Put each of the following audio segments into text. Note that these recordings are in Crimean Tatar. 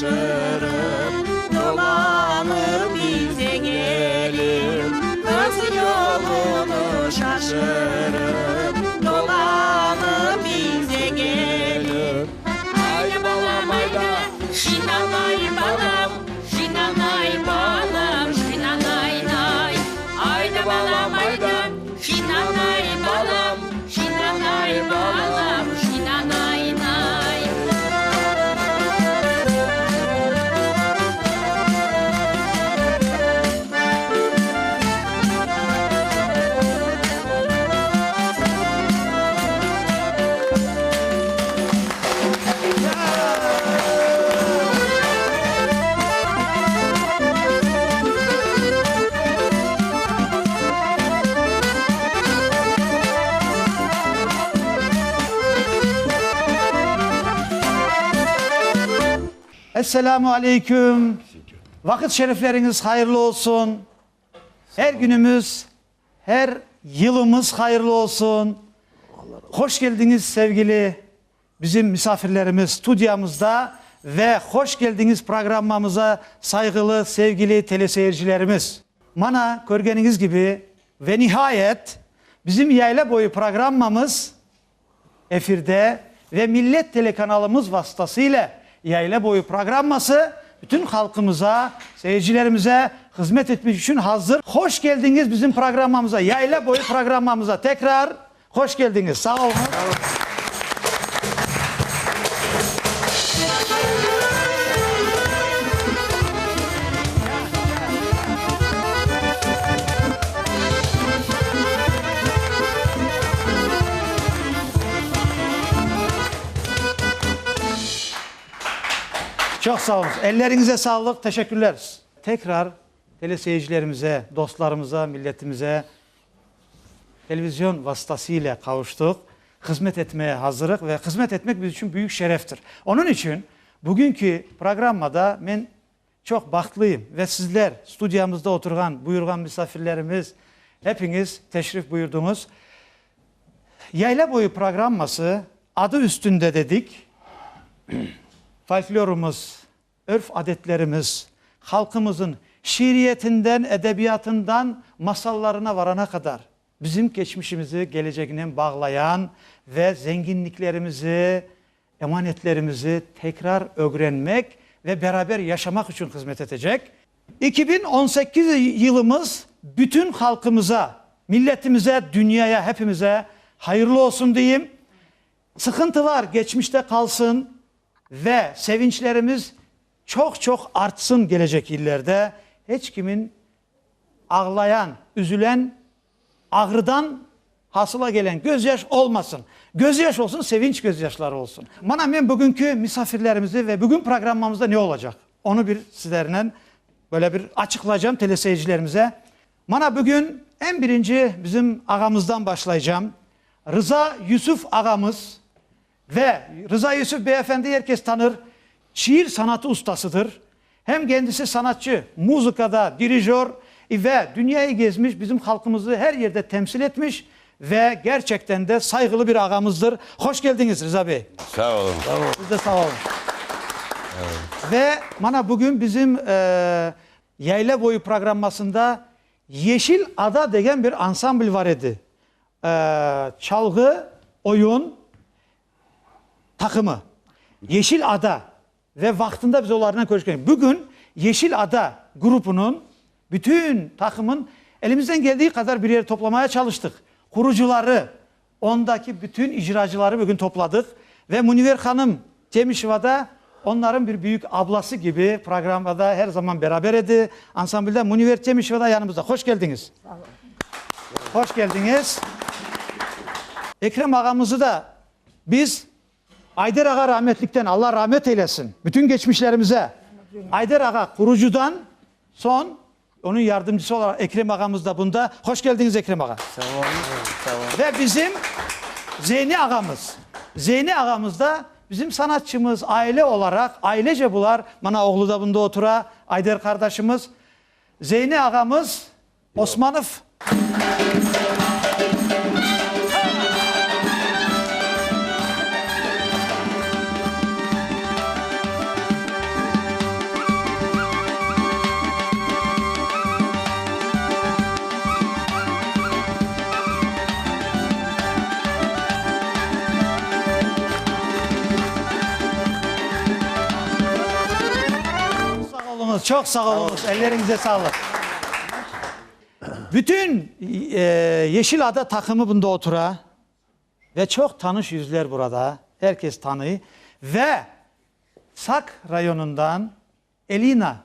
Şaşırıp dolanıp bize gelir. Qız yolunı şaşırıp dolanıp bize gelir. Ayda balam ayda, şinanay balam, şinanay balam, şinanay nay. Ayda balam ayda, şinanay balam, şinanay balam, şinanay nay. Esselamu aleyküm. Vaqıt şerifleriñiz hayırlı olsun. Her günümüz, her yılımız hayırlı olsun. Hoş keldiñiz, sevgili Bizim misafirlerimiz studiyamızda ve hoş keldiñiz programmamıza sayğılı, sevgili teleseyircilerimiz. Mana, körgeniñiz kibi, ve nihayet, bizim Yayla boyu programmamız efirde ve Millet telekanalımız vasıtası ile Yayla boyu programması bütün halqımıza, seyircilerimize hızmet etmek içün hazır. Hoş keldiñiz bizim programmamıza, Yayla boyu programmamıza tekrar Hoş keldiñiz, sağ oluñız. Çoq sağ oluñız. Elleriñize sağlıq, teşekkürler. Tekrar teleseyircilerimize, dostlarımıza, milletimize Televizyon vastası ile qavuştıq, hızmet etmeye hazırıq ve hızmet etmek biz içün büyük şereftir. Onıñ içün bugünki programmada men çoq bahtlıyım ve sizler, studiyamızda oturğan, buyurğan misafirlerimiz, hepiñiz teşrif buyurdıñız. Yayla boyu programması adı üstünde dedik, folklorımız, Örf-adetlerimiz, halqımızın şiiriyetinden, edebiyatından masallarına varana qadar bizim keçmişimizi keleceginen bağlayan ve zenginliklerimizi, emanetlerimizi tekrar ögrenmek ve beraber yaşamaq içün hızmet etecek. 2018 yılımız bütün halqımıza, milletimize, dünyaya, hepimize hayırlı olsun deyim. Sıqıntılar geçmişte qalsın ve sevinçlerimiz çoq-çoq artsın gelecek yillerde. Heç kimin ağlayan, üzülen, ağrıdan hasıla gelen gözyaş olmasın. Gözyaş olsun, sevinç gözyaşları olsun. Mana men bugünki misafirlerimizi ve bugün programmamızda ne olacaq, onı bir sizlernen böyle bir açıqlaycam teleseyircilerimize. Mana bugün eñ birinci bizim ağamızdan başlaycam. Rıza Yusuf ağamız ve Rıza Yusuf beyefendi er kes tanır, şiir sanatı ustasıdır. Hem kendisi sanatçı, muzıkada dirijör ve dünyayı gezmiş, bizim halqımızı her yerde temsil etmiş ve gerçekten de sayğılı bir ağamızdır. Hoş keldiñiz, Rıza bey. Sağ olun. Siz de sağ olun. Ve mana bugün bizim Yayla boyu programmasında Yeşil ada degen bir ansambl var edi. Çalğı, oyun taqımı. Yeşil ada ve vaqtında biz olarnen körüşken. Bugün Yeşil ada grupunıñ bütün taqımın elimizden keldiği qadar bir yere toplamaya çalıştıq. Qurucıları, ondaki bütün icracıları bugün topladıq ve Münver hanım Temişeva da onların bir büyük ablası kibi programmada her zaman beraber edi. Ansamblde Münver Temişeva da yanımızda. Hoş keldiñiz. Hoş keldiñiz. Ekrem ağamızı da biz Ayder ağa rahmetlikten, Alla rahmet eylesin, bütün geçmişlerimize, Ayder ağa qurucudan soñ onıñ yardımcısı olaraq Ekrem ağamız da bunda. Hoş keldiñiz, Ekrem ağa. Sağ olun, sağ olun. Ve bizim Zeyni ağamız. Zeyni ağamız da bizim sanatçımız, aile olaraq, ailece bular, mana oğlu da bunda otura, Ayder qardaşımız. Zeyni ağamız Osmanov. Çoq sağ oluñız, elleriñize sağlıq. Bütün Yeşil Ada taqımı bunda otura ve çoq tanış yüzler burada, er kes tanıy. Ve Saq rayonından Elina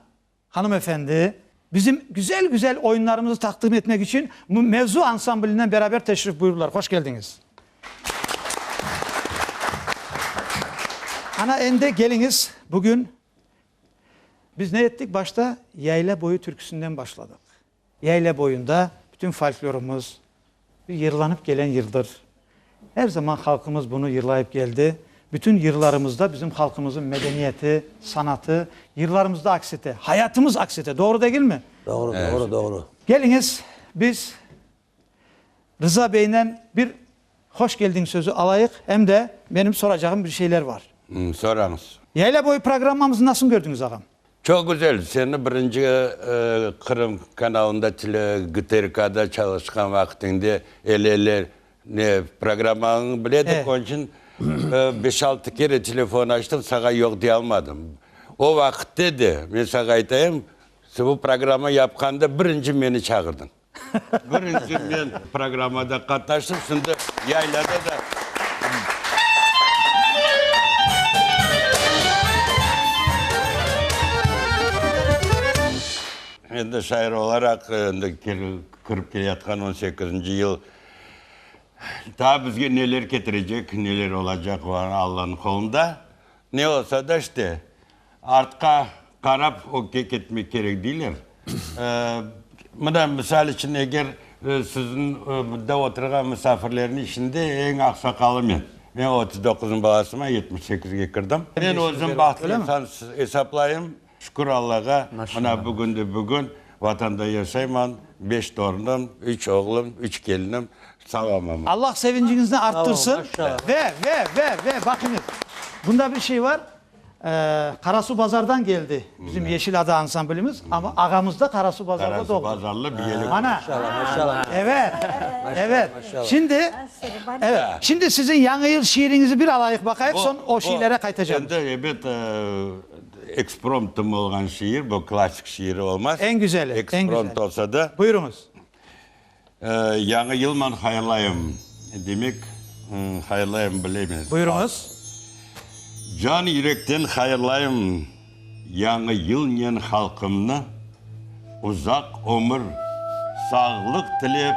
hanımefendi bizim güzel-güzel oyunlarımızı taqdim etmek içün Mevzu ansamblinen beraber teşrif buyurdılar. Hoş keldiñiz! Ana, endi keliñiz, bugün biz ne ettik? Başta Yayla boyu türküsinden başladıq. Yayla boyunda bütün folklorımız, bir yırlanıp kelen yırdır. Er zaman halqımız bunı yırlayıp keldi. Bütün yırlarımızda bizim halqımızın medeniyeti, sanatı yırlarımızda aks ete, hayatımız aks ete. Doğru degilmi? Doğru, doğru, doğru. Keliñiz, biz Rıza beynen bir hoş keldiñ sözü alayıq, em de menim soracağım bir şeyler var. Sorañız. Yayla boyu programmamıznı nasıl kördiñiz, ağam? Çoq güzel. Seni birinci Qırım kanalında, tele, GTRK-da çalışqan vaqtıñda el-ele ne programmañı biledik, onıñ içün beş-altı kere telefon açtım, saña yoq dey almadım. O vaqıtte de, men saña aytayım, sen bu programma yapqanda birinci meni çağırdıñ. Birinci men programmada qatnaştım, şimdi yaylada da. Endi şair olaraq endi kirip keleyatqan on sekizinci yıl daa bizge neler ketirecek, neler olacaq, o Allanıñ qolunda. Ne olsa da işte, Artqa qarap ögge ketmek kerek deyler. Mına, misal içün, eger siziñ mında oturğan musafirlerniñ içinde eñ aqsaqalı men. Men 39-nıñ balasıman, 78-ge kirdim. Men özüm bahtlı insan esaplayım. Şükür Allağa, mına bugün de bugün Vatanda yaşayman, beş torunım, üç oğlum, üç kelinim, sağ-amanman. Allah sevinciñizni arttırsın. Ve, ve, ve, ve, baqıñız, bunda bir şey var. Qarasuvbazardan geldi bizim Yeşil Ada ansamblimiz, amma ağamız da Qarasuvbazarda doğdı. Qarasuvbazarlı bir yelek. Mana. Maşallah, maşallah. Evet, evet. Şimdi, evet, şimdi siziñ Yañı yıl şiiriñizi bir alayıq baqayıq, soñ o şiirlere qaytacamız. Endi, ebet, ekspromtım olğan şiir, bu klassik şiir olmaz. Eñ güzeli, eñ güzeli. Ekspromт olsa da. Buyurıñız. Yañı yılman hayırlayım. Demek, hayırlayım bileymen. Buyurıñız. Can yürekten hayırlayım Yañı yılnen halqımnı. Uzaq ömür, sağlıq tilep,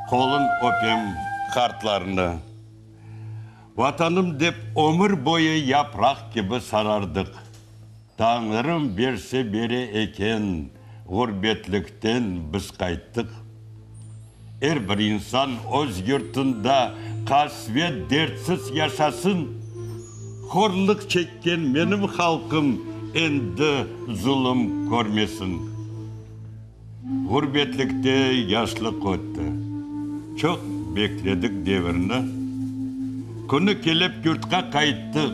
qolun öpem qartlarnı. Vatanım dep ömür boyu yapraq kibi sarardıq. Tañrım berse bere eken, ğurbetlikten biz qayttıq. Er bir insan öz yurtunda qasvet dertsiz yaşasın. Horluq çekken menim halqım endi zulum körmesin. Ğurbetlikte yaşlıq ötti. Çoq bekledik devirni. Künü kelip yurtqa qayttıq,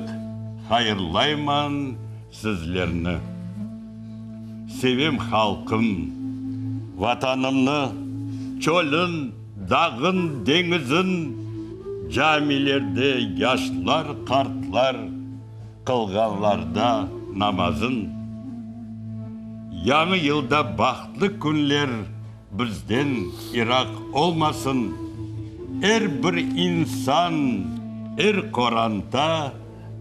Hayırlayman sizlerni. Sevem halqım, Vatanımnı, Çölün, dağın, deñizin, Camilerde yaşlar, qartlar Qılğanlarda namazın. Yañı yılda bahtlı künler bizden iraq olmasın, Er bir insan, er qoranta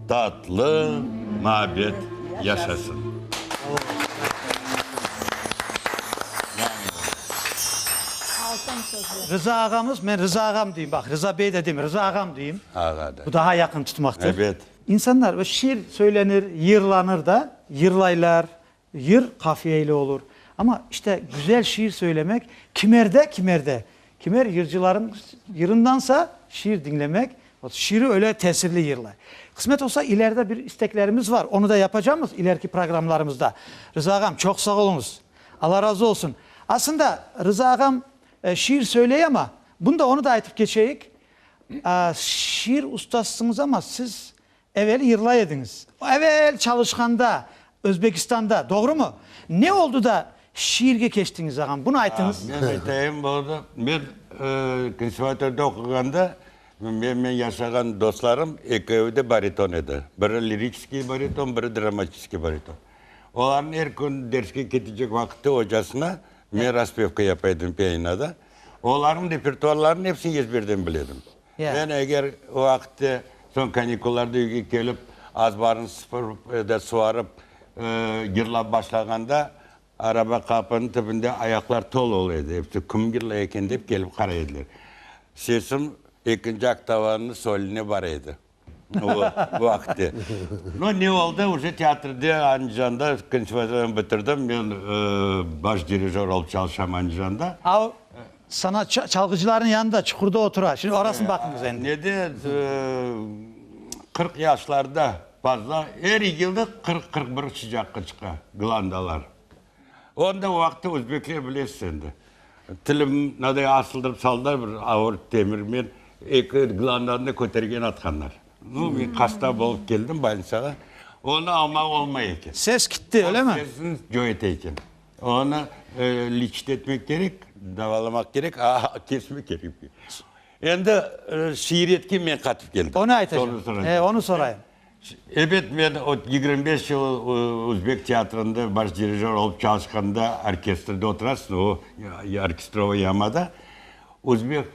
tatlı maabet yaşasın. Rıza ağamız, men Rıza ağam deyim, baq, Rıza bey de demeyim, Rıza ağam deyim. Ağa da. Bu daha yaqın tutmaqtır. Ebet. İnsanlar, şiir söylenir, yırlanır da, yırlaylar, yır qafiye ile olur. Amma işte güzel şiir söylemek, kimerde, kimerde, kimer yırcıların yırındansa şiir diñlemek, şiiri öyle tesirli yırlay. Qısmet olsa, ileride bir isteklerimiz var, onı da yapacamız ileriki programlarımızda. Rıza ağam, çoq sağ oluñız. Alla razı olsun. Aslında, Rıza ağam şiir söyley amma, bunda onı da aytıp keçeyik, Şiir ustasısıñız amma, siz evel yırlay ediñiz. Evel çalışqanda, Özbekistanda, doğrumı? Ne oldı da şiirge keçtiñiz, ağam? Bunı aytıñız. Men aytayım, oldı. Men konservatoriyada oquğanda, mennen yaşağan dostlarım ekevi de bariton edi. Biri liriçeskiy bariton, biri dramatiçeskiy bariton. Olarnıñ er kün derske ketecek vaqıtta ocasına men raspevka yapa edim pianinoda. Olarnıñ repertuarlarını epsini ezberden bile edim. Men eger o vaqıtta soñ kanikullarda üyge kelip, azbarnı sıpırıp ya da suvarıp yırlap başlağanda, araba qapınıñ tübünde ayaqlar tolu ola edi. Episi kim yırlay eken dep kelip qaray ediler. Sesim ekinci oktavanıñ soline bara edi. O vaqıtte. No, ne oldı, uje teatrde Andijanda konservatoriyanı bitirdim, men baş dirijör olıp çalışam Andijanda. A, sanat çalğıcılarnıñ yanında, çuqurda otura. Şimdi orasını baqıñız endi. Nede, 40 yaşlarda fazla, er yılı 40, 41 sıcaqqa çıqa glandalar. Onda o vaqıtta özbekler bilesiz endi, tilim mınaday asıldırıp saldılar bir avur temirmen, eki glandanı da kötergen atqanlar. Nu, men hasta bolıp keldim bolnitsağa, onı almaq olmay eken. Ses kitti, öyle mi? Sesini coy ete eken. Onı liçit etmek kerek, davalamaq kerek, kesmek kerek. Endi şiiriyetke men qatıp keldim. Onı aytacağım. E, onı sorayım. Ebet, men o 25 yıl özbek teatrında baş dirijör olıp çalışqanda orkestrde oturasıñ, o orkestrovıy yamada. Özbek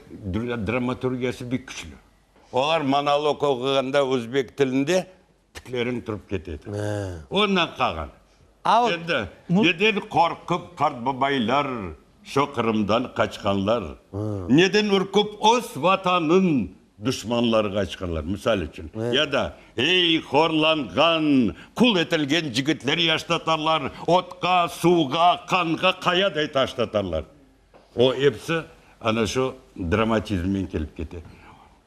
dramaturgiyası bek küçlü. Olar monolog oquğanda özbek tilinde tikleriñ turıp kete edi. Ondan qalğan. Endi neden qorqıp qartbabaylar şo Qırımdan qaçqanlar? Neden ürküp öz Vatanın Duşmanlar qaçqanlar, misal içün. Ya da, Ey, horlanğan, qul etilgen cigitler yaştatarlar, otqa, suvğa, qanğa qayaday taşlatarlar. O episi ana şu dramatizmnen kelip kete.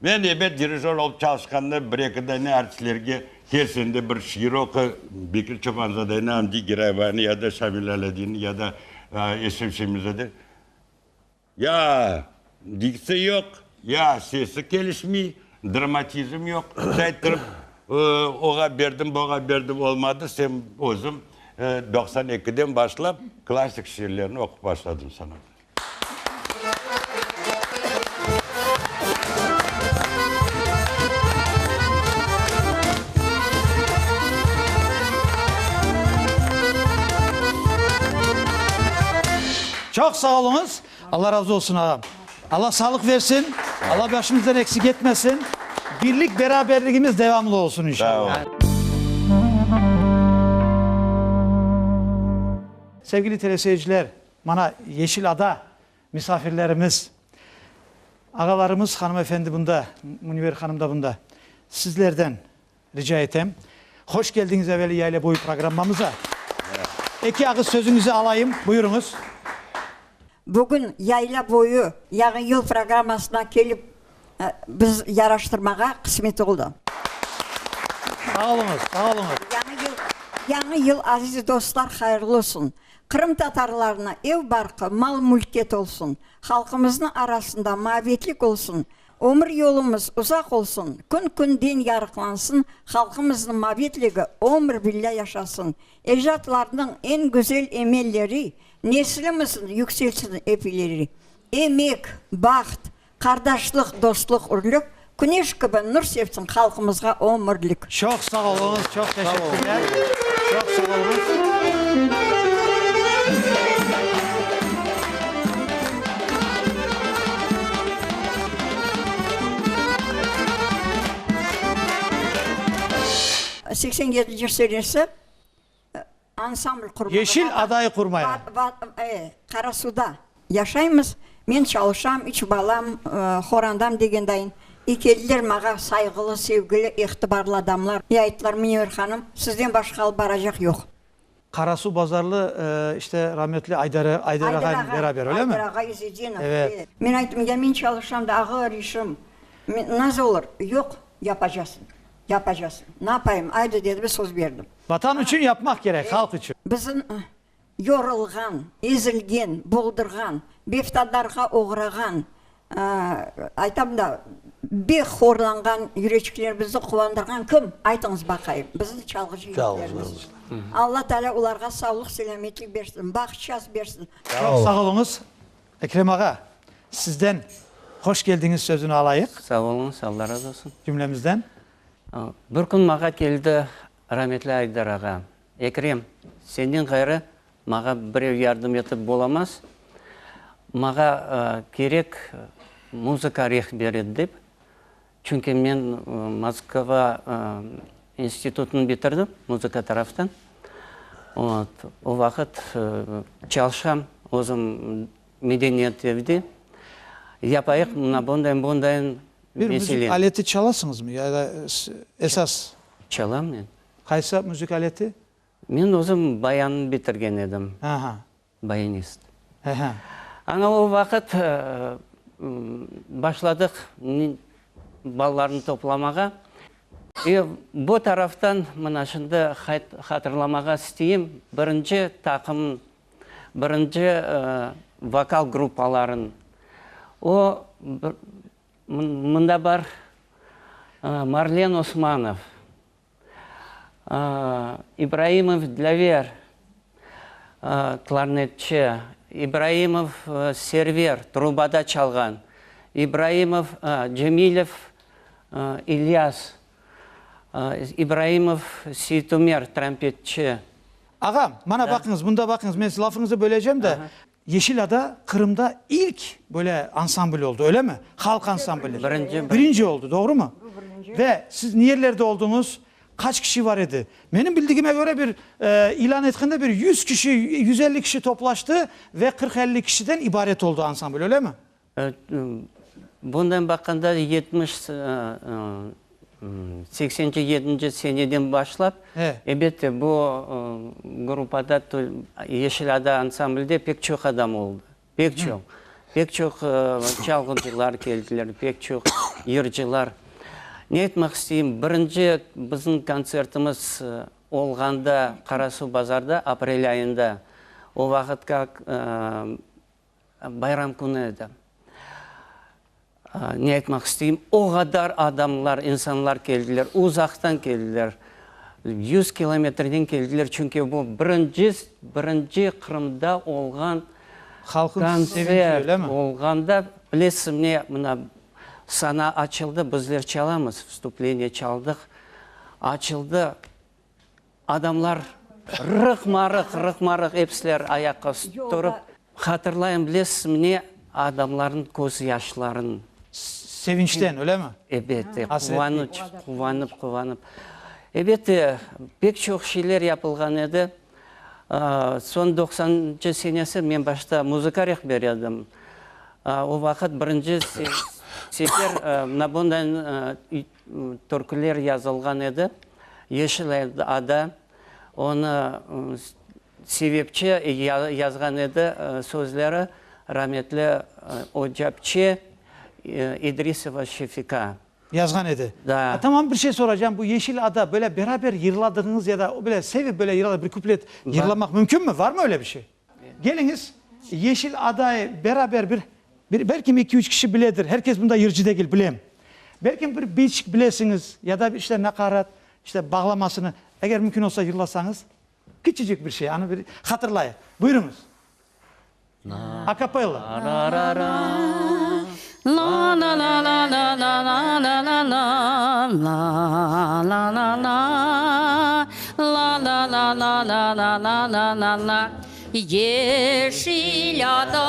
Men, ebet, dirijör olıp çalışqanda bir-eki dane artistlerge kel sen de bir şiir oqu, Bekir Çobanzadeni, Amdi Giraybaynı ya da Şamil Alâdinni ya da Eşref Şemizade. Ya diktsiya yoq, ya sesi kelişmey, dramatizm yoq. Şaytırıp, oğa berdim, buğa berdim, olmadı. Sen özüm 92-den başlap klassik şiirlerni oqup başladım sanada. Çoq sağ oluñız. Alla razı olsun, ağam. Alla sağlıq versin. Alla başımızdan eksik etmesin. Birlik, beraberligimiz devamlı olsun inşallah. Sevgili teleseyirciler, mana Yeşil Ada misafirlerimiz, ağalarımız, hanımefendi bunda, Münver hanım da bunda. Sizlerden Rica etem. Hoş keldiñiz eveli Yayla boyu programmamıza. Eki ağız sözüñizi alayım, buyurıñız. Bugün Yayla boyu yañı yıl programmasına kelip biz yaraştırmağa qısmet oldı. Sağ oluñız, sağ oluñız. Yañı yıl, yañı yıl aziz dostlar hayırlı olsun. Qırımtatarlarına ev-barqı, mal-mülkke tolsun. Halqımıznıñ arasında maabetlik olsun. Ömür yolumız uzaq olsun, kün-künden yarıqlansın, halqımıznıñ mabetligi ömür billâ yaşasın. Ecdatlarnıñ eñ güzel emelleri neslimizin yükselsin ep ileri. Emek, baht, qardaşlıq, dostluq, ürlük küneş kibi nur sepsin halqımızğa ömürlik. Çoq sağ oluñız, çoq teşekkürler, çoq sağ oluñız. 87 senesi ansambl qurmağa. Yeşil adayı qurmaya. Qarasuda yaşaymız. Men çalışam, üç balam, horandam degendayın. E keldiler mağa sayğılı, sevgili, ihtibarlı adamlar. E ayttılar, Münevver hanım, sizden başqa alıp baracaq yoq. Qarasuvbazarlı işte rametli Aydar Aydar ağaynen beraber, öyle mi? Aydar ağa İzedinov, evet. Men ayttım, ya men çalışam da, ağır işim, nasıl olur? Yoq, yapacasıñ, yapacasıñ. Napayım, aydı dedim, söz berdim. Vatan içün yapmaq kerek, halq içün. Bizim yorulğan, ezilgen, boldurğan, beftadarğa oğrağan, aytam da, bek horlanğan yüreçiklerimizni quvandırğan kim? Aytıñız baqayım, bizim çalğıcı yiğitlerimiz. Alla Teala olarğa sağlıq, selâmetlik bersin, baht-şans bersin. Çoq sağ oluñız, Ekrem ağa, sizden hoş keldiñiz sözüni alayıq. Sağ oluñız, Alla razı olsun. Cümlemizden. Bir kün maña keldi rametli Aydar ağa. Ekrem, senden ğayrı mağa birev yardım etip bolamaz, mağa kerek muzıka rehberi dep, çünki men Moskva institutını bitirdim muzıka taraftan. Ot, o vaqıt çalışam özüm medeniyet evde. Yapayıq mına bundayın, bundayın Bir müzik aleti çalasıñızmı ya da esas? Çalam men. Qaysı müzik aleti? Men özüm bayannı bitirgen edim. Aha. Bayanist. Aha. Ana o vaqıt başladıq balalarnı toplamağa. E, bu taraftan mına şimdi hatırlamağa isteyim, birinci taqım, birinci vokal gruppaların, o, mında bar Marlen Osmanov, İbraimov Dlâver, klarnetçi, İbraimov Server, trubada çalğan, İbraimov, Cemilev İlyas, İbraimov Seytumer, trampetçi. Ağam, mana baqıñız, mında baqıñız, men lafıñızı bölecem de, Yeşil ada Qırımda ilk böyle ansambl oldı, öyle mi? Halq ansambli. Birinci. Birinci oldı, doğrumı? Ve siz niyerlerde oldıñız? Qaç kişi var edi? Menim bildigime köre bir ilân etkende bir yüz kişi, 150 kişi toplaştı ve qırq-elli kişiden ibaret oldı ansambl, öyle mi? Bundan baqqanda 70, 87-nci seneden başlap, elbette, bu gruppada, Yeşil ada ansamblde pek çoq adam oldı. Pek çoq. Pek çoq çalğıcılar keldiler, pek çoq yırcılar. Ne aytmaq isteyim, birinci bizim kontsertimiz olğanda Qarasuvbazarda, aprel ayında, o vaqıt kak Bayram künü edi. Ne aytmaq isteyim, o qadar adamlar, insanlar keldiler, uzaqtan keldiler, yüz kilometrden keldiler, çünki bu birinci, birinci Qırımda olğan kontsert olğanda, bilesiz, ne, mına, sana açıldı, bizler çalamız, vstupleniye çaldıq, açıldı. Adamlar rıqma-rıq, rıqma-rıq episiler ayaqqa turıp. Hatırlayım, bilesizmi ne, adamlarnıñ köz yaşların. Sevinçten, öylemi? Ebette, quvanıç, quvanıp, quvanıp. Ebette, pek çoq şeyler yapılğan edi. Soñ doqsanıncı senesi men başta muzıka rehberi edim. O vaqıt birinci sefer mına bundan Türküler yazılğan edi. Yeşil ada, onı sebepçi yazğan edi, sözleri rametli ocapçe İdrisova Şefika. Yazğan edi. Da. Tamam, bir şey soracağım, bu Yeşil ada böyle beraber yırladığıñız ya da böyle sevip böyle yırladığıñız bir kuplet yırlamaq mümkünmi? Varmı öyle bir şey? Keliñiz, Yeşil adayı beraber bir, bir, belkim eki-üç kişi biledir, her kes bunda yırcı degil, bilem. Belkim bir beytçik bilesiñiz, ya da işte naqarat, işte bağlamasını, eger mümkün olsa yırlasañız, kiçicik bir şey, anı bir hatırlayıq. Buyurıñız. Akapella. Yeşil ada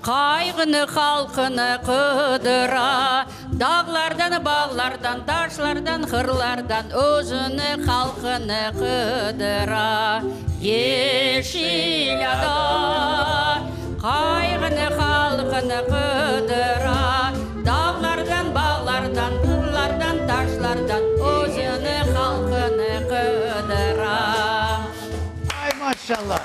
qayğını halqını qıdıra, Dağlardan, bağlardan, taşlardan, qırlardan Özüni, halqını qıdıra. Yeşil ada qayğını halqını qıdıra, Dağlardan, bağlardan, qırlardan, taşlardan Özüni, halqını qıdıra. Ay, maşallah!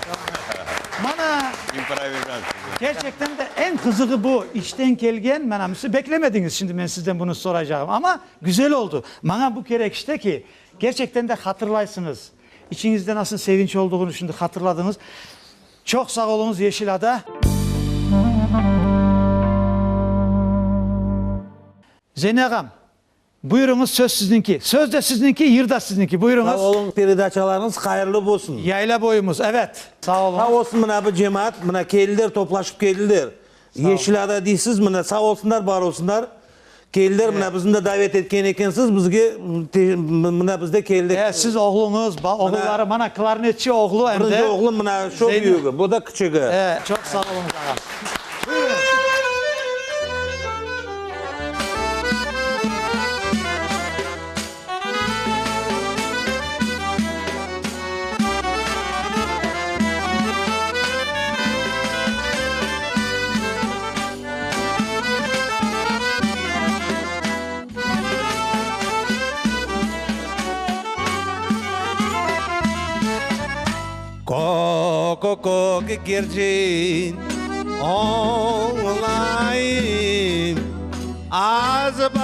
Mana, İmprovizatsiya. kerçekten de eñ qızığı bu, içten kelgen, mana, beklemediñiz şimdi men sizden bunı soracağım, amma güzel oldu. Maña bu kerek işte ki, kerçekten de hatırlaysıñız, içiñizde nasıl sevinç olduğunu şimdi hatırladıñız. Çoq sağ oluñız, Yeşil ada. Zeni ağam, Buyurıñız, söz sizniñki. Söz de sizniñki, yır da sizniñki. Buyurıñız. Sağ oluñ, peredaçalarıñız hayırlı bolsun. Yayla boyumız, evet. Sağ oluñ. Sağ olsun mına bu cemaat, mına keldiler, toplaşıp keldiler. Yeşil ada deysiz, mına sağ olsunlar, bar olsunlar. Keldiler, mına bizni de davet etken ekensiz, bizge, mına biz de keldik. E, siz oğluñız, oğulları, mana klarnetçi oğlu em de. Birinci oğlum mına şu büyügi, bu da kiçigi. E, çoq sağ oluñız, ağa. Buyurıñız. Ko-ko-ko gögercin olayım, Azbarıña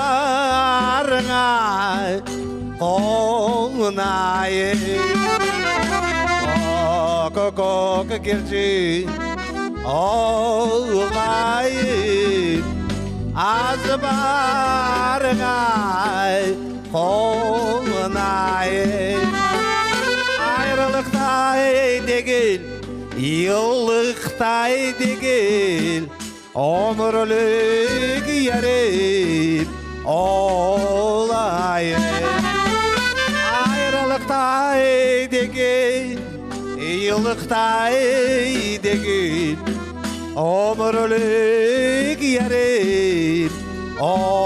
qonayım. Ko-ko-ko gögercin olayım, Azbarıña qonayım. Ayrılıqtay degil, yıllıqtay degil, Ömürlik yarim olayım. Ayrılıqtay degil, yıllıqtay degil, Ömürlik yarim olayım.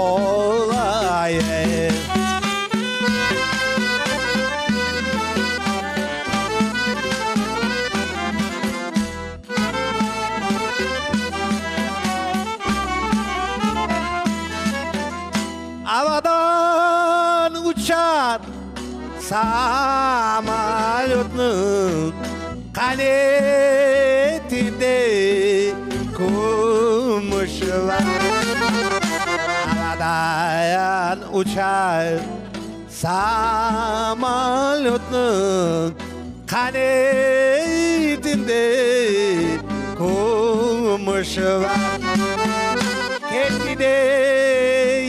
Avadan uçan samolötnıñ Qanetinde kümüş bar. Avadan uçan Samolötnıñ qanetinde kümüş bar. Ketti de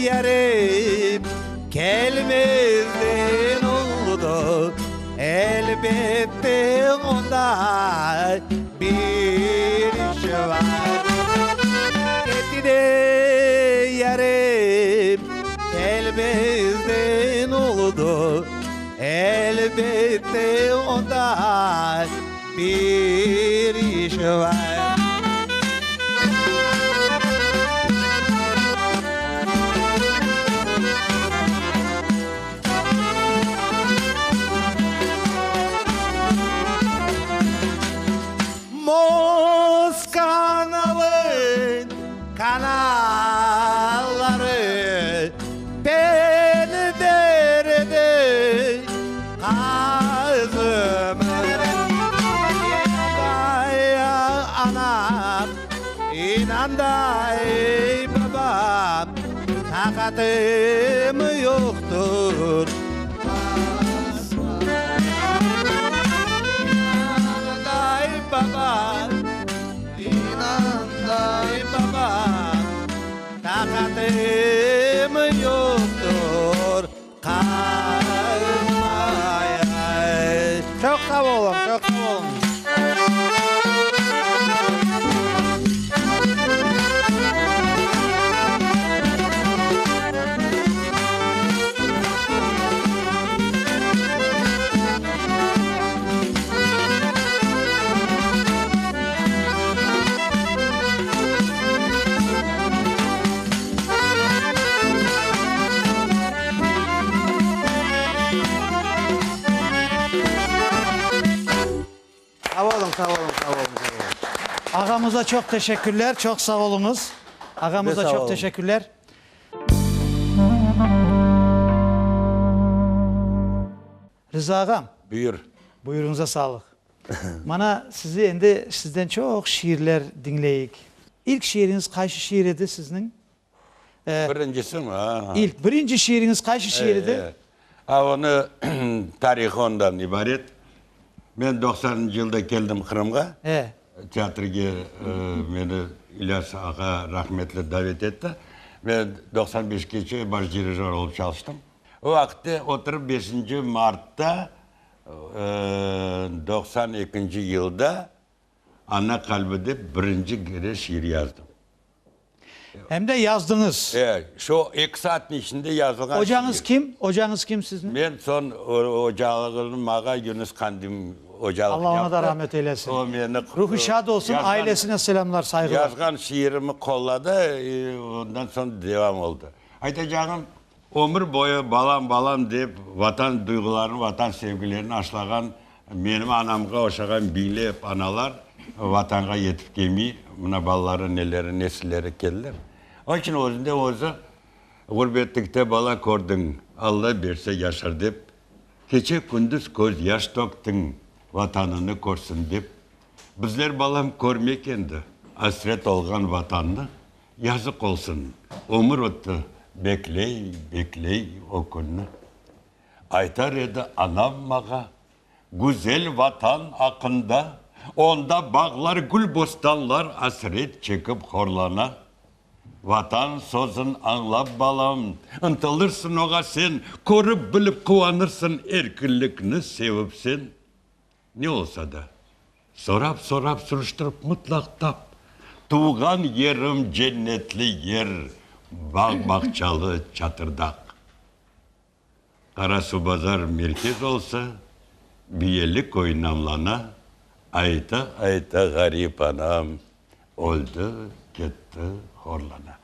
yarım, kelmezden oldı, Elbette onda bir iş bar. Ketti de yarım, Kelmezden oldı, elbette onda bir iş bar. Moskanalın kanalları Penderede qazım. İnanday anam, inanday babam, Taqatım yoqtur. İnanday babam, inanday babam, Taqatım yoqtur qazmaya. Çoq sağ oluñ, çoq sağ oluñ. Sağ oluñ, sağ oluñ, sağ oluñ, sağ oluñ. Ağamıza çoq teşekkürler, çoq sağ oluñız. Ağamıza çoq teşekkürler. Rıza ağam. Buyur. Buyurıñıza sağlıq. Mana sizi endi sizden çoq şiirler diñleyik. İlk şiiriñiz qayşı şiir edi sizniñ? Birincisi mi? Ha. İlk, birinci şiiriñiz qayşı şiir edi? A, onı tarihı ondan ibaret. Men doqsanıncı yılda keldim Qırımğa. Teatrge meni İlyas ağa rahmetli davet etti. Men 95-keçe baş dirijör olıp çalıştım. O vaqıtte oturıp beşinci martta 92-nci yılda Ana qalbi dep birinci kere şiir yazdım. Em de yazdıñız. E, şu eki saatniñ içinde yazılğan şiir. Ocañız kim? Ocañız kim sizniñ? Men soñ ocalığını mağa Yunus Qandim ocalıq Allah ona da yaptı. rahmet eylesin. O meni Ruhu şad olsun, yazğan, ailesine selâmlar, sayğılar. yazğan şiirimi qolladı, ondan soñ devam oldı. Aytacağım, ömür boyu balam, balam dep Vatan duyğularını, Vatan sevgilerini aşlağan menim anamğa oşağan biñlep analar Vatanğa yetip kelmey, mına balaları, neleri, nesilleri keldiler. Onıñ içün özünden özü ğurbetlikte bala kördiñ, Alla berse yaşar dep, Keçe-kündüz köz yaş töktiñ, Vatanını körsin dep. Bizler, balam, körmek endi asret olğan Vatannı, Yazıq olsun, ömür ötti, bekley, bekley o künni. Aytar edi anam mağa, güzel Vatan aqqında, Onda bağlar, gül bostanlar asret çekip horlana. Vatan sözün añlap, balam, ıntılırsıñ oğa sen, Körip, bilip quvanırsıñ erkinlikni sevip sen. Ne olsa da, sorap-sorap surıştırıp mıtlaq tap, Tuvğan yerim cennetli yer, bağ-bağçalı Çatırdağ. Qarasuvbazar merkez olsa, Biyeli köy namlana, Ayta-ayta ğarip anam, Öldi, ketti, horlana.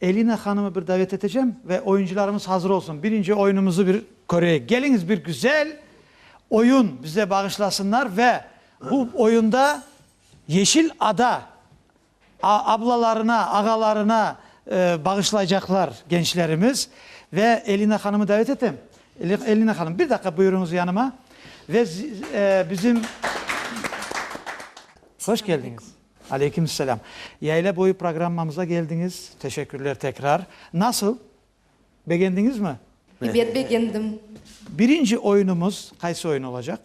Elina hanımı bir davet etecem ve oyuncılarımız hazır olsun. Birinci oyunımızı bir köreyik. Keliñiz bir güzel oyun bize bağışlasınlar ve bu oyunda Yeşil ada ablalarına, ağalarına bağışlaycaqlar gençlerimiz. Ve Elina hanımı davet etem. Elina hanım, bir daqqa buyurıñız yanıma. Ve bizim. Hoş keldiñiz. Aleyküm selâm. Yayla boyu programmamıza keldiñiz. Teşekkürler tekrar. Nasıl? Begendiñizmi? Ebet, begendim. Birinci oyunımız qaysı oyun olacaq?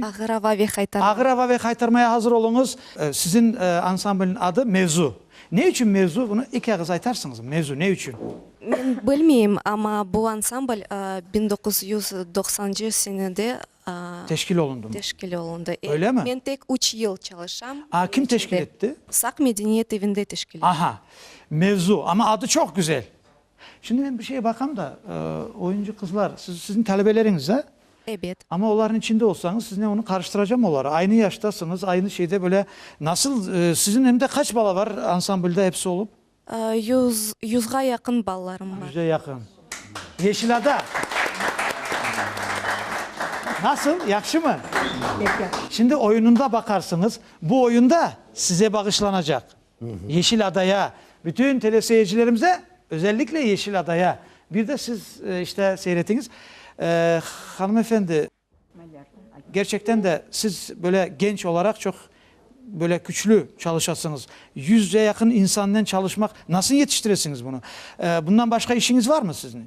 Ağır ava ve haytarma. Ağır ava ve haytarmaya hazır oluñız. Siziñ ansamblniñ adı Mevzu. Ne içün Mevzu? Bunı eki ağız aytarsıñızmı? Mevzu ne içün? Men bilmeyim, amma bu ansambl 1990-cı senede Teşkil olundı mı? Teşkil olundı. Öyle mi? Men tek üç yıl çalışam. A, kim teşkil etti? Saq medeniyet evinde teşkil etti. Aha, Mevzu. Amma adı çoq güzel. Şimdi men bir şeye baqam da, oyuncı qızlar, siz, siziñ talebeleriñiz, a? Ebet. Amma olarnıñ içinde olsañız, siznen onı qarıştıracam oları. Aynı yaştasıñız, aynı şeyde böyle nasıl, siziñ em de qaç bala var ansamblde episi olıp? Yüzğa yaqın balalarım bar. Yüzge yaqın. Yeşilada. Nasıl, yahşımı? Pek yahşı. Şimdi oyununda baqarsıñız, bu oyun da size bağışlanacaq. Yeşil adaya, bütün teleseyircilerimize, özellikle Yeşil adaya. Bir de siz, işte, seyretiñiz. Hanımefendi, gerçekten de siz böyle genç olaraq çoq böyle küçlü çalışasıñız. Yüzge yaqın insannen çalışmaq, nasıl yetiştiresiñiz bunı? Bundan başqa işiñiz varmı sizniñ?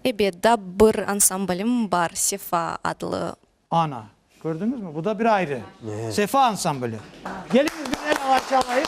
Ebet, daa bir ansamblim bar, Sefa adlı. Ana, kördiñizmi, bu da bir ayrı. Sefa ansambli. Keliñiz bir el alay çalayıq.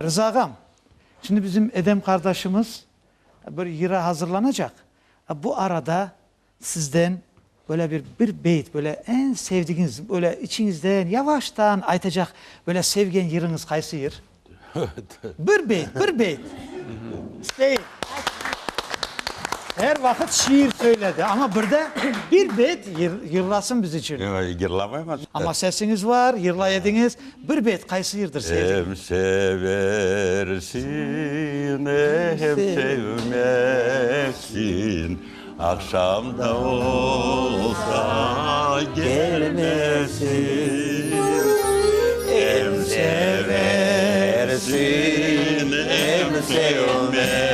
Rıza ağam, şimdi bizim Edem qardaşımız bir yıra hazırlanacaq. Bu arada sizden böyle bir bir beyt, böyle eñ sevdigiñiz, böyle içiñizden yavaştan aytacaq böyle sevgen yırıñız qaysı yır? Bir beyt, bir beyt. İsteyik. Er vaqıt şiir söyledi, amma bir de bir beyt yırlasın biz içün. Yoq, yırlamayman. Amma sesiñiz var, yırlay ediñiz. Bir beyt qaysı yırdır sevdigiñiz? Em seversiñ, em sevmezsiñ, Aqşam da olsa gelmezsiñ. Em seversiñ, em sevmezsiñ,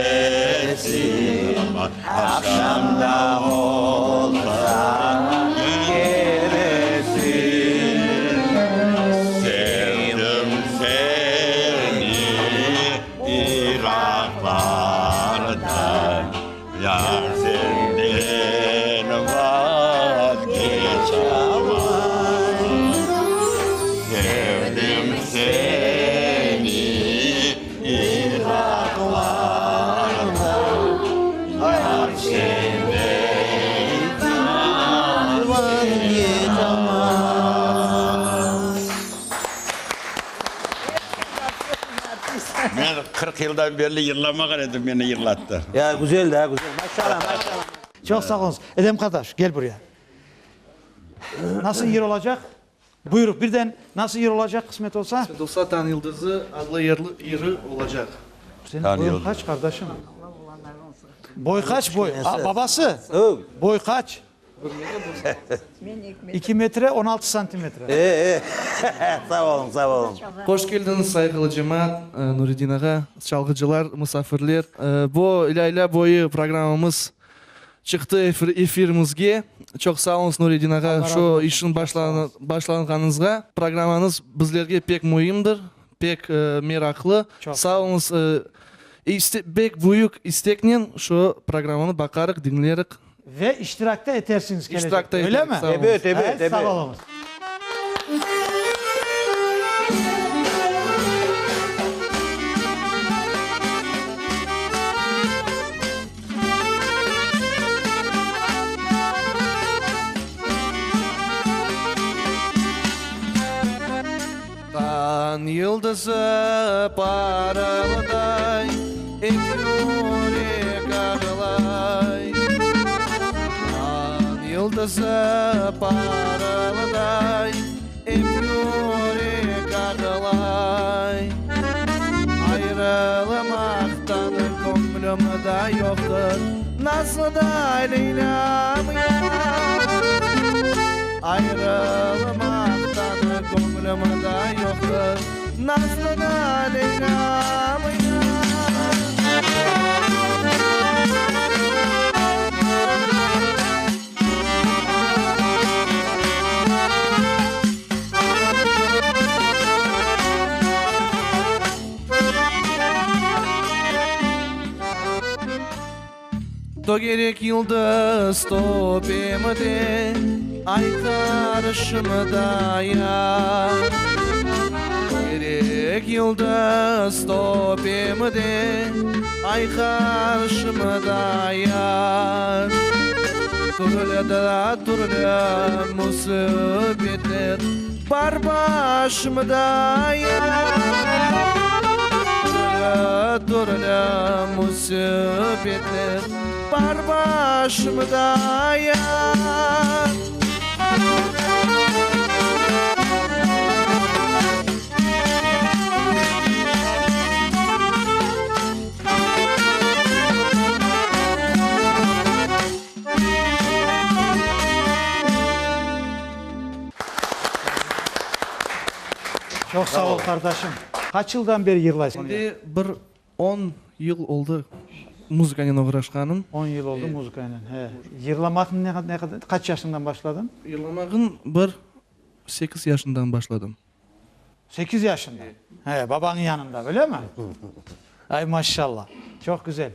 Aman, aqşam da olsa gelmezsiñ. Sevdim seni iraqlardan. Yar senden vazgeçamam, Sevdim seni iraqlarda, Yar senden vazgeçamam. Men 40 yıldan berli yırlamağan edim, meni yırlattı. Ya, güzel da, güzel. Maşallah, maşallah. Çoq sağ oluñız. Edem qardaş, gel buraya. Nasıl yır olacaq? Buyurıq, birden nasıl yır olacaq, qısmet olsa? Qısmet olsa, Tañ yıldızı adlı yırı olacaq. Seniñ boyuñ qaç, qardaşım? Boy qaç, boy? A, babası, boy qaç? 2 metre 16 santimetre. E, e, sağ oluñ, sağ oluñ. Hoş keldiñiz, sayğılı cemaat, Nuredin ağa, çalğıcılar, musafirler. Bu Lâylâ boyu programmamız çıqtı efirimizge. Çoq sağ oluñız, Nuredin ağa, şu işniñ başlanğanıñızğa. Programmañız bizlerge pek müimdir, pek meraqlı. Sağ oluñız. Pek büyük isteknen şu programmanı baqarıq, diñleriq. Ve iştirak da etersiñiz kelecekte, İştirak da öyle eterik, mi? sağ oluñız. Ebet, ebet, ebet. Sağ oluñız. Tañ yıldızı parılday, Ep yürek ağlay. Tañ yıldızı parılday, Ep yürek ağlay. Ayrılmaqtan köñlümde yoqtır, Nazlı da Leylâm yar. Ayrılmaqtan köñlümde yoqtır, Nazlı da Leylâm yar. Tögerek yıldız töpemde, Ay qarşımda yar. Tögerek yıldız töpemde, Ay qarşımda yar. Türlü da türlü musibetler Bar başımda yar. Türlü türlü musibetler Bar başımda yar. Çoq sağ ol, qardaşım. Qaç yıldan beri yırlaysıñ? Şimdi bir on yıl oldı muzıkanen oğraşqanım. On yıl oldı muzıkanen, he. Yırlamaqnı ne qadar, qaç yaşıñdan başladıñ? Yırlamaqnı bir sekiz yaşından başladım. Sekiz yaşında? He, babañıñ yanında, öylemi? Ay, maşşalla, çoq güzel.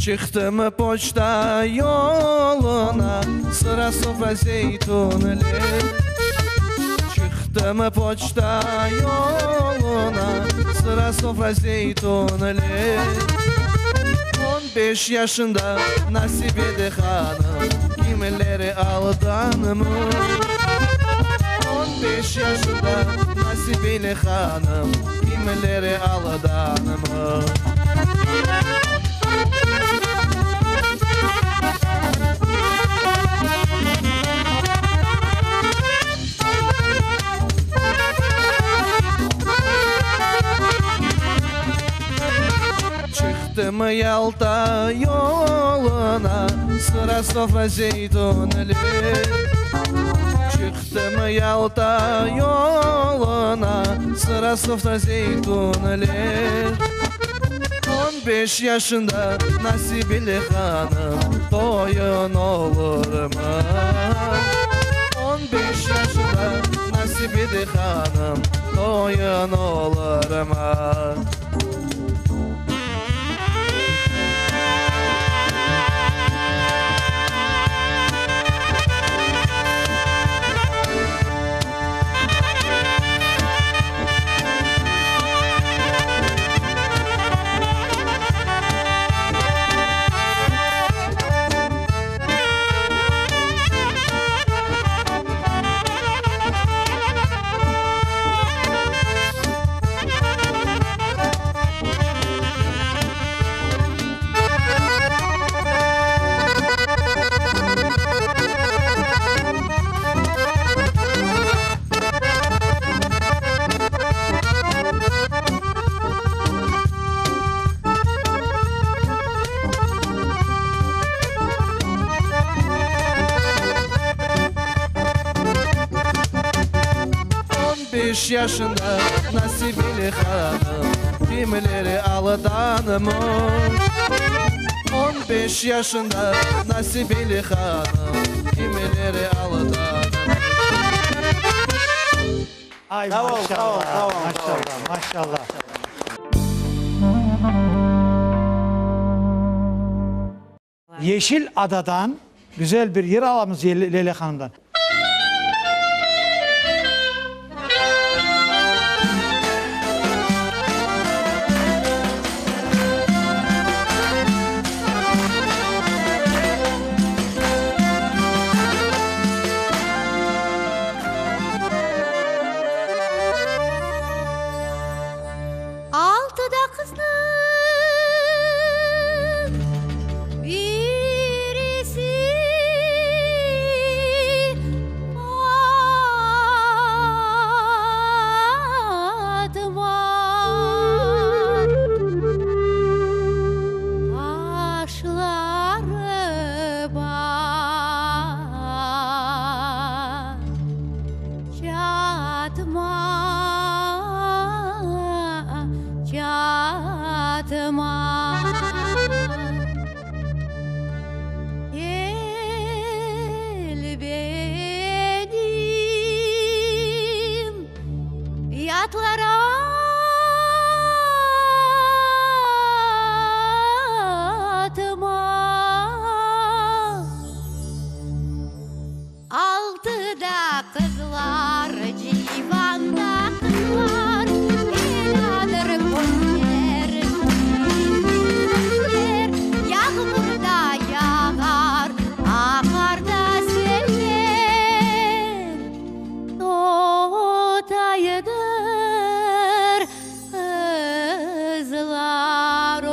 Çıqtım poçta yoluna, Sıra sofra zeytun ile. Çıqtım poçta yoluna, Sıra sofra zeytun ile. 15 yaşında Nasibeli hanım, Kimleri aldanmış? 15 yaşında Nasibeli hanım, Kimleri aldanmış? Çıqtım Yalta yoluna, Sıra sofra zeytun ile. Çıqtım Yalta yoluna, Sıra sofra zeytun ile. 15 yaşında Nasibeli hanım, Toyun olurmı? 15 yaşında Nasibeli hanım, Toyun olurmı? 15 yaşında Nasibeli hanım, Kimleri aldanmış? 15 yaşında Nasibeli hanım, Kimleri aldanmış? Ay Sağ ol, maşallah, sağ ol, sağ ol, maşallah, maşallah. Yeşil Adadan güzel bir yer alamız Leyla Hanımdan. Altıda qıznıñ birisi Fatma. Qaşları bar, çatma, çatma. Gel benim yatlara atma. Altıda qızlar, civanda qızlar, Beladır közler, Yağmur da yağar, aqar da seller. Totaydır qızlar ol.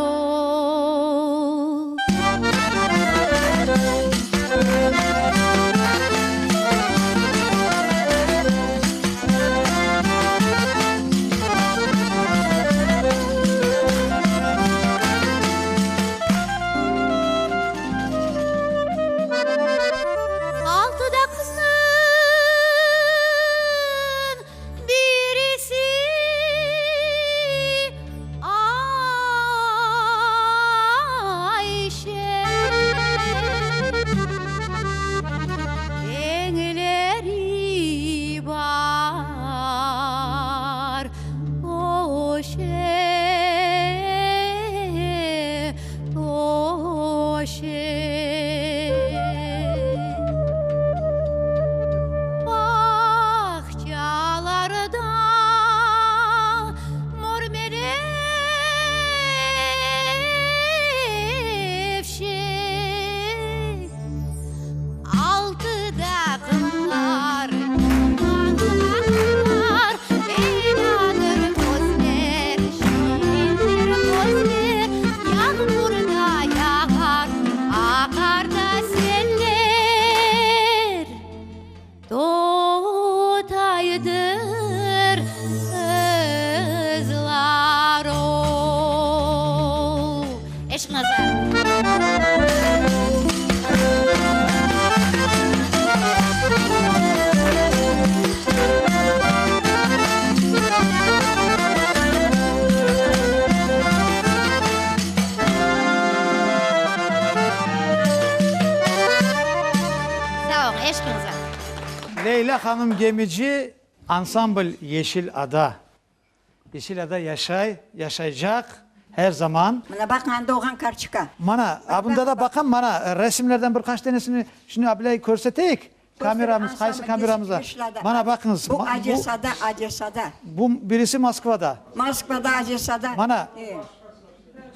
Eşqiñize. Leyla hanım Gemici, ansambl Yeşil ada. Yeşil ada yaşay, yaşaycaq her zaman. Mına baq, anda olğan kartçka. Mana, a bunda da baqam, mana, resimlerden bir qaç tanesini şimdi abilay körseteyik. Kameramız, qaysı kameramızda? Mana baqıñız. Bu Odessada, Odessada. Bu birisi Moskvada. Moskvada, Odessada. Mana.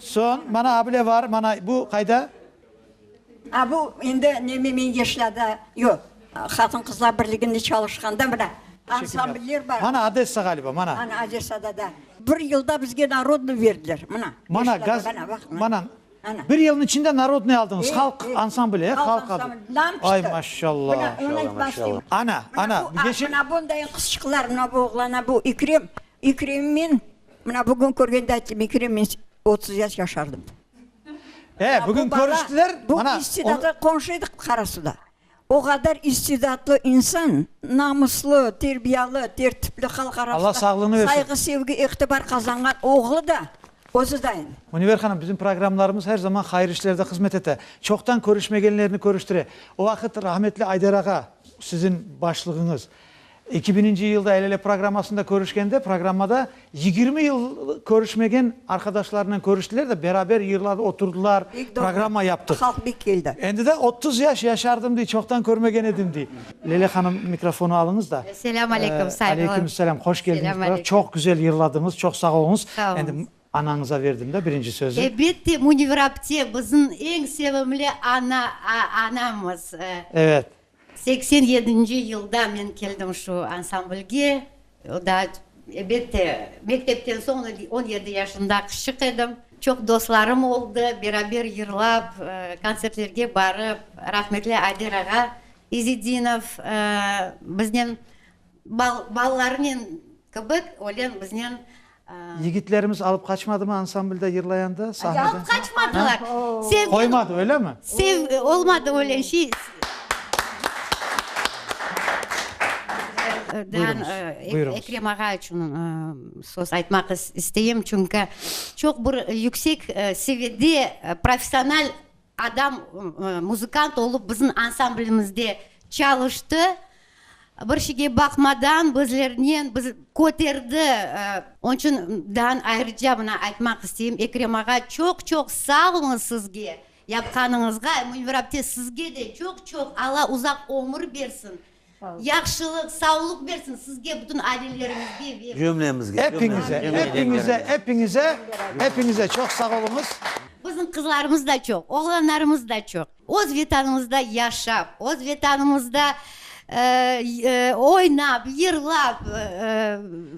Soñ, mana abile var, mana bu qayda? A bu endi neme men Yeşilada, yoq, Qatın-qızlar birliginde çalışqanda mına ansambller bar. Mana Odessa ğaliba, mana. Ana Odessada da. Bir yılda bizge narodnıy berdiler, mına. Mana gaz, mana. Bir yılnıñ içinde narodnıy aldıñız, halq ansambli, e, halq adı. Ay, maşallah. Ana, ana, yeşil. Mına bundayın qızçıqlar, mına bu oğlan, ana bu İkrem. İkrem men, mına bugün körgende ayttım, İkrem men 30 yaş yaşardım. E, bugün körüştiler. Bu istidatlı, qonşu edik Qarasuda. O qadar istidatlı insan, namuslı, terbiyalı, tertipli, halq arasında sayğı, sevgi, itibar qazanğan oğlu da, özü de. Münevver hanım, bizim programlarımız her zaman hayır işlerde hızmet ete. Çoqtan körüşmegenlerni körüştüre. O vaqıt rahmetli Ayder ağa, siziñ başlığıñız, Eki bininci yılda El ele programmasında körüşkende, programmada 20 yıl körüşmegen arqadaşlarınen körüştiler de, beraber yırladı, oturdılar, programma yaptıq. Halq bek keldi. Endi de 30 yaş yaşardım dey, çoqtan körmegen edim dey. Lele hanım, mikrofonı alıñız da. Selâm aleyküm, sayğılı. Aleyküm selâm, hoş keldiñiz. Çoq güzel yırladıñız, çoq sağ oluñız. Sağ oluñız. Endi anañıza verdim da birinci sözü. Elbette, Münevver apte bizim eñ sevimli ana, anamız. Evet. Seksen yedinci yılda men keldim şu ansamblge. O daa, elbette, mektepten soñ on yedi yaşında qızçıq edim. Çoq dostlarım oldı, beraber yırlap, kontsertlerge barıp, rahmetli Ayder ağa İzidinov biznen balalarınen kibi öyle biznen. Yigitlerimiz alıp qaçmadımı ansamblde yırlayanda sahneden? Alıp qaçmadılar. Qoymadı, öylemi? Olmadı öyle şey. Buyurıñız. Ekrem ağa içün söz aytmaq isteyim, çünki çoq bir yüksek seviyede professional adam, muzıkant olıp bizim ansamblimizde çalıştı. Bir şeyge baqmadan bizlernen biz köterdi. Onıñ içün daa ayrıca mına aytmaq isteyim, Ekrem ağa, çoq-çoq sağ oluñız sizge, yapqanıñızğa. Münver apte, sizge de çoq-çoq Alla uzaq ömür bersin, yahşılıq, savluq bersin sizge, bütün aileleriñizge ve. Cümlemizge. Epiñize, epiñize, epiñize, epiñize çoq sağ oluñız. Bizim qızlarımız da çoq, oğlanlarımız da çoq. Öz Vetanımızda yaşap, öz Vetanımızda oynap, yırlap,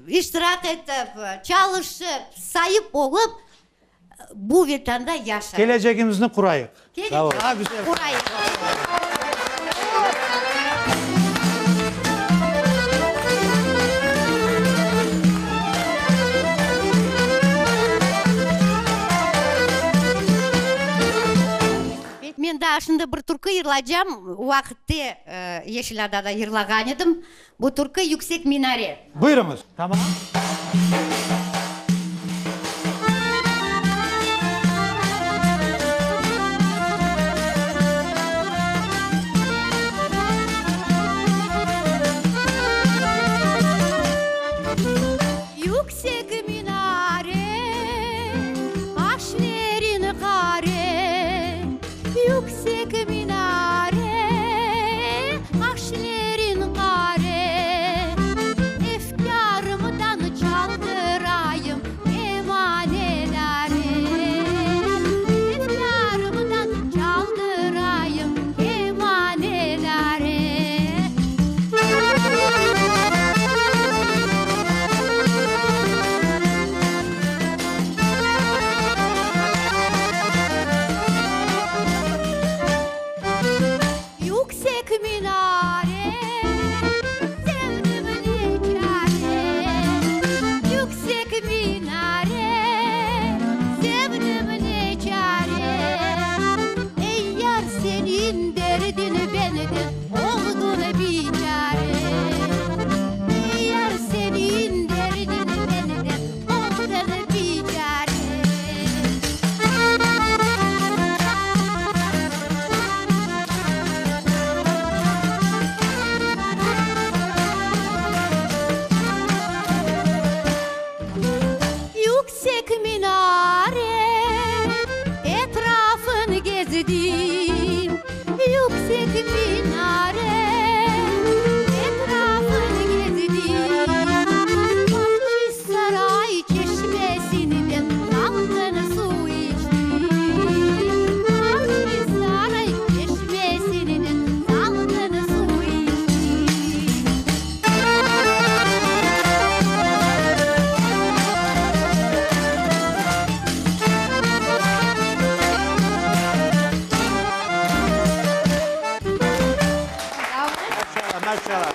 iştirak etip, çalışıp, saip olıp, bu Vetanda yaşayıq. Kelecegimizni qurayıq. Kelecegimizni qurayıq. Men daa şimdi bir türkü yırlaycam, o vaqıtte Yeşil Adada yırlağan edim. Bu türkü Yüksek minare. Buyurıñız. Tamam. Yüksek minare, qaşlerin qare, Yüksek minare, qaşlerin qare, Efkârımdan çaldı. Maşallah.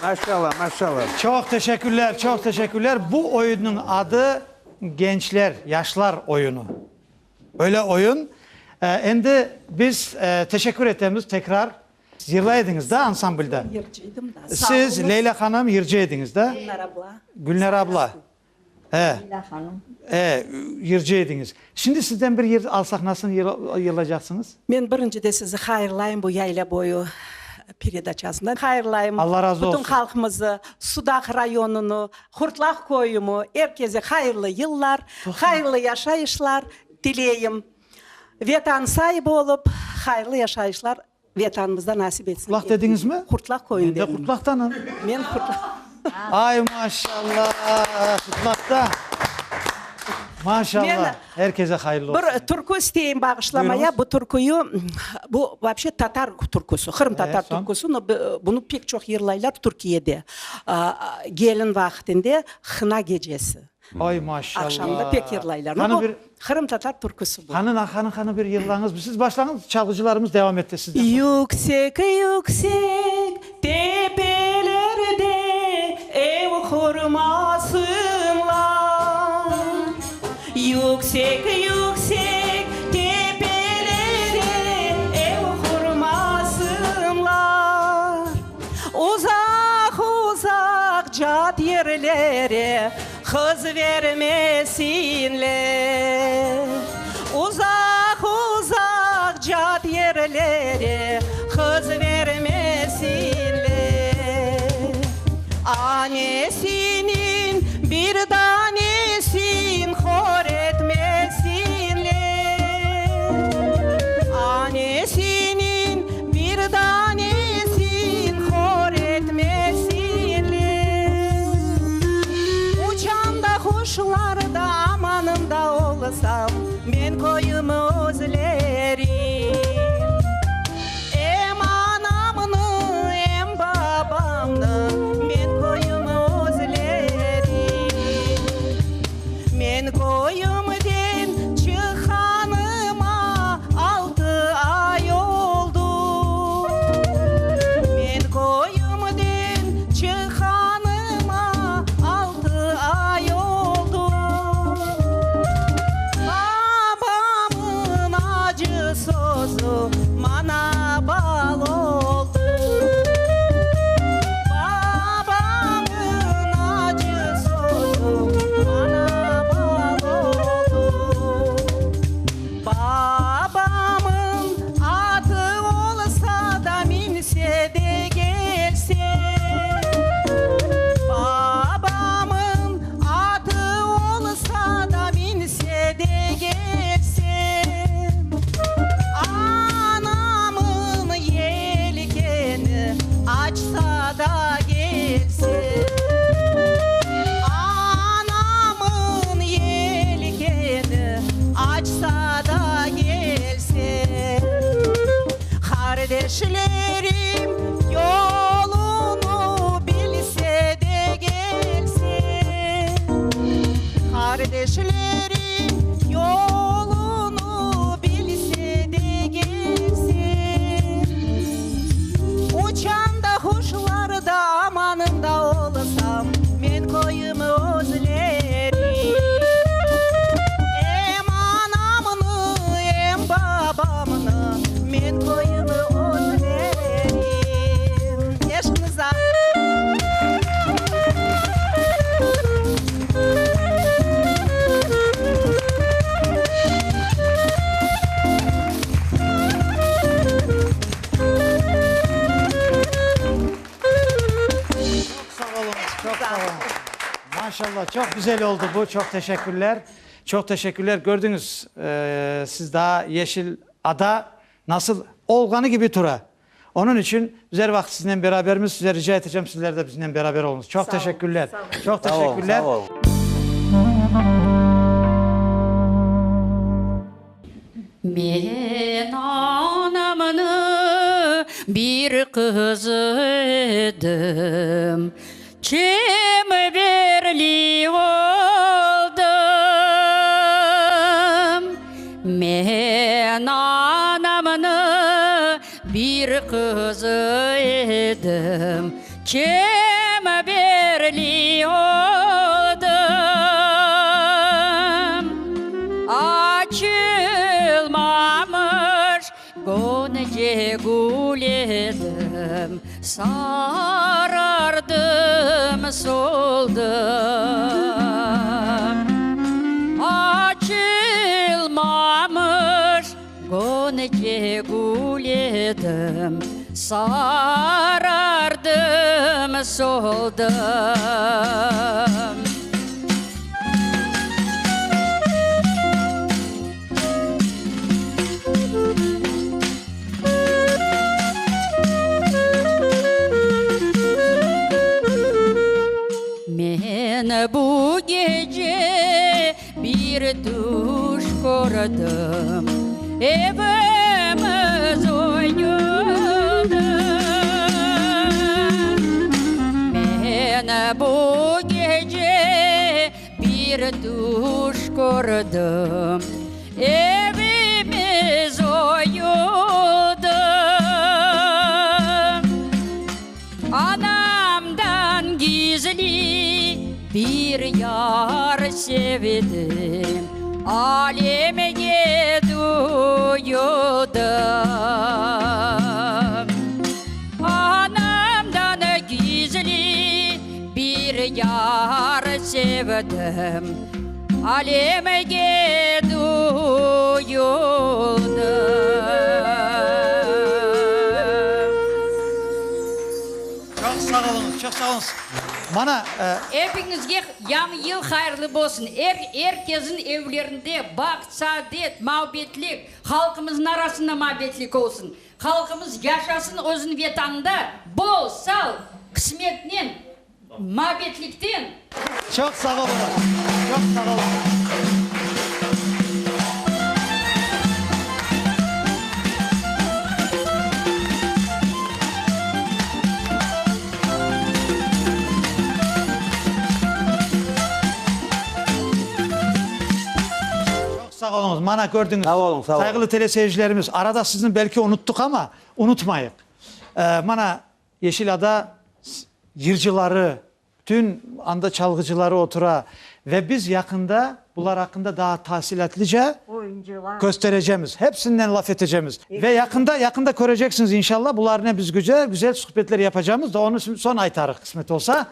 Maşallah, maşallah. Çoq teşekkürler, çoq teşekkürler. Bu oyunnıñ adı Gençler, yaşlar oyunı. Böyle oyun. Endi biz teşekkür etemiz tekrar. Yırlay ediñiz da ansamblde? Yırcı edim da. Siz, Leyla hanım, yırcı ediñiz da? Gülnar abla. Gülnar abla. E. E, yırcı ediñiz. Şimdi sizden bir yır alsaq, nasıl yırlaycaqsıñız? Men birincide sizi hayırlayım bu Yayla boyu peredaçasından hayırlayım. Alla razı olsun. Bütün halqımızı, Sudaq rayonını, Qurtlaq köyümi, er keze hayırlı yıllar, hayırlı yaşayışlar tileyim. Vetan saibi olıp, hayırlı yaşayışlar Vetanımızda nasip etsin. Qurtlaq dediñizmi? Qurtlaq köyündenim. Men de Qurtlaqtanım. Men Qurtlaq. Ay, maşallah, Qurtlaqta. Maşallah, er kese hayırlı olsun. Bir türkü isteyim bağışlamaya. Bu türküyü, bu вообще tatar türküsü, qırımtatar türküsü, no bunı pek çoq yırlaylar Türkiyede. Gelin vaqtında hına gecesi. Ay, maşallah. Aqşamda pek yırlaylar. Qanı bir. Qırımtatar türküsi bu. Qanı, qanı, qanı bir yırlañız. Siz başlañız, çalğıcılarımız devam etti sizden soñ. Yüksek, yüksek tepelerde ev qurmasınlar. Yüksek, yüksek tepelerde ev qurmasınlar. Uzaq, uzaq cat yerlere qız vermesinler. Uzaq, uzaq cat yerlere qız vermesinler. Anesiniñ bir danesin hor etmesinler. Anesiniñ bir danesin hor etmesinler. Uçan da quşlar da amanında olsam, men köyümi özlerim. Em anamnı, em babamnı, men köyümi özlerim. Men köyümden çıqqanıma altı ay oldu. Men köyümden çıqqanıma altı ay oldu. Babamın acı sözü maña bal oldu. Babamın acı sözü maña bal oldu. Babamın atı olsa da minse de kelse. Babamın atı olsa da minse de kelse. Anamın yelkeni açsa da kelse. Anamın yelkeni açsa da kelse. Qardeşlerim yolunı bilse de kelse. Qardeşlerim yolunı bilse de kelse. Uçan da quşlar da amanında olsam, men köyümi özlerim. Em anamnı, em babamnı, men köyümi özlerim. Eşiñiz. Çoq sağ oluñız, çoq sağ oluñız. Maşallah, çoq güzel oldı bu, çoq teşekkürler. Çoq teşekkürler. Kördiñiz, siz daa Yeşil ada nasıl olğanı kibi tura. Onıñ içün biz er vaqıt siznen berabermiz. Size rica etecem, sizler de biznen beraber oluñız. Çoq teşekkürler. Çoq teşekkürler. Men anamnı bir qızı edim, Çemberli oldım. Men anamnı bir qızı edim, Çemberli oldım. Açılmamış gonce gül. gül edim, sarardım, soldım. Açılmamış gonce gül edim, sarardım, soldım. Men bu gece bir tüş kördim, Evimiz oyuldı. Men bu gece bir tüş kördim, Evimiz oyuldı. Anamdan gizli bir yar sevdim, Alemge duyuldı. Anamdan gizli bir yar sevdim, Alemge duyuldı. Çoq sağ oluñız, çoq sağ oluñız. Mana. Epiñizge Yañı yıl hayırlı bolsun! Er, er keziñ evlerinde baht, saadet, mabetlik, halqımıznıñ arasında mabetlik olsun! Halqımız yaşasın özüniñ Vetanında bol, sal, qısmetnen, mabetlikten! Çoq sağ oluñız, çoq sağ oluñız. Çoq sağ oluñız, mana kördiñiz, Sağ oluñ, sağ oluñ. sayğılı teleseyircilerimiz, arada sizni belki unuttıq amma, unutmayıq. Mana Yeşil Ada yırcıları, bütün anda çalğıcıları otura ve biz yaqında bular aqqında daa tafsilâtlıca kösterecemiz, hepsinden laf etecemiz. Ve yaqında, yaqında köreceksiñiz, inşallah, bularnen biz güzel, güzel suhbetler yapacamız da, onı şimdi soñ aytarıq, qısmet olsa.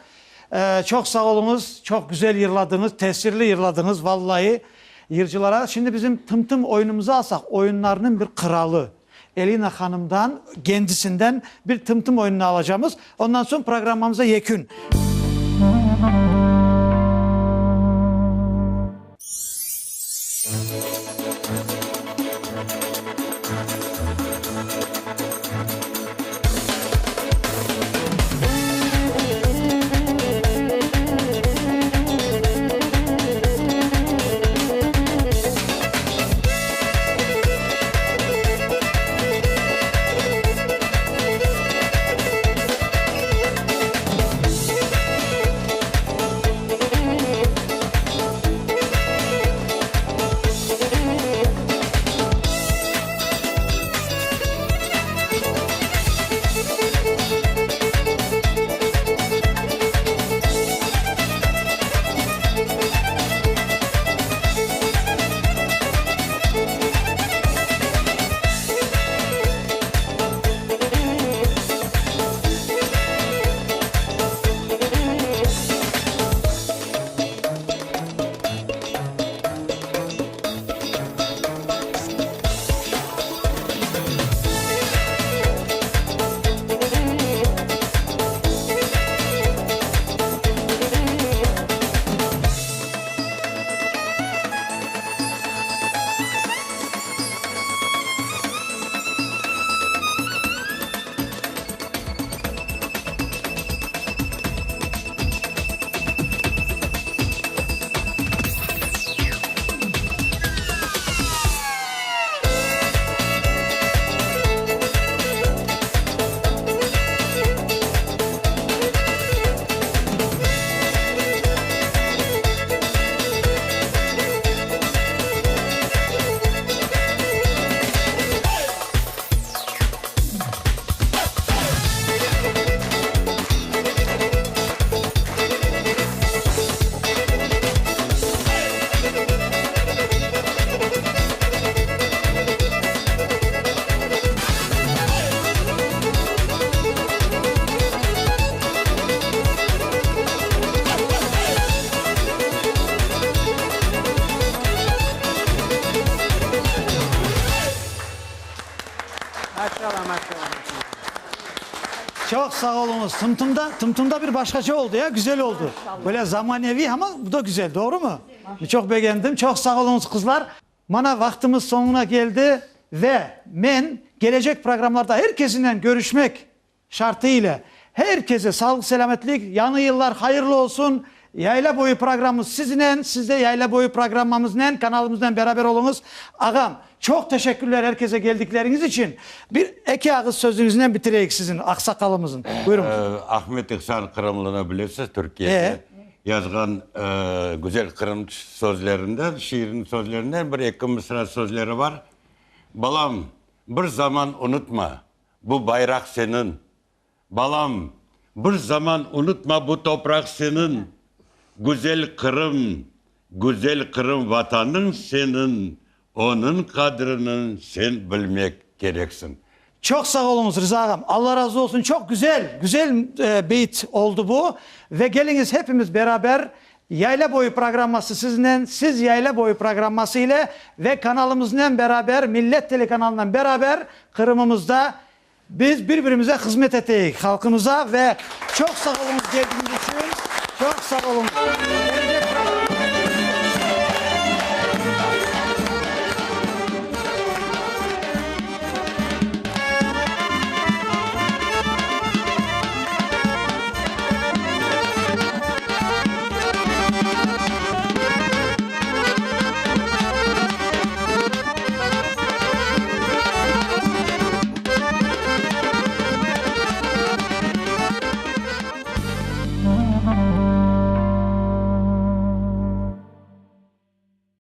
Çoq sağ oluñız, çoq güzel yırladıñız, tesirli yırladıñız, vallahi, yırcılara. Şimdi bizim Tım-tım oyunımızı alsaq, oyunlarnıñ bir qıralı. Elina hanımdan, kendisinden bir Tım-tım oyunını alacamız. Ondan soñ programmamıza yekün. Çoq sağ oluñız. Tımtımda, tımtımda bir başqaca oldı ya, güzel oldı. Böyle zamaneviy, amma bu da güzel, doğrumı? Çoq begendim. Çoq sağ oluñız, qızlar. Mana vaqtımız soñuna keldi ve men kelecek programlarda er kesinen körüşmek şartı ile her kese sağlıq-selâmetlik, yañı yıllar hayırlı olsun. Yayla boyu programmamız siznen, siz de Yayla boyu programmamıznen, kanalımıznen beraber oluñız. Ağam, çoq teşekkürler her kese keldikleriñiz içün. Bir eki ağız sözüñiznen bitireyik siziñ, aqsaqalımızıñ. Buyurıñız. Ahmet İhsan Qırımlını bilesiz, Türkiyede yazğan güzel Qırım sözlerinden, şiiriniñ sözlerinden bir eki mısra sözleri bar. Balam, bir zaman unutma, bu bayraq seniñ, Balam, bir zaman unutma bu topraq seniñ, Güzel Qırım, güzel Qırım Vatanıñ seniñ, Onıñ qadrini sen bilmek kereksiñ. Çoq sağ oluñız, Rıza ağam. Alla razı olsun. Çoq güzel, güzel beyt oldı bu. Ve keliñiz hepimiz beraber Yayla boyu programması siznen, siz Yayla boyu programması ile ve kanalımıznen beraber, Millet telekanalınen beraber Qırımımızda Biz bir-birimize hızmet eteyik, halqımıza ve çoq sağ oluñız keldigiñiz içün, çoq sağ oluñız.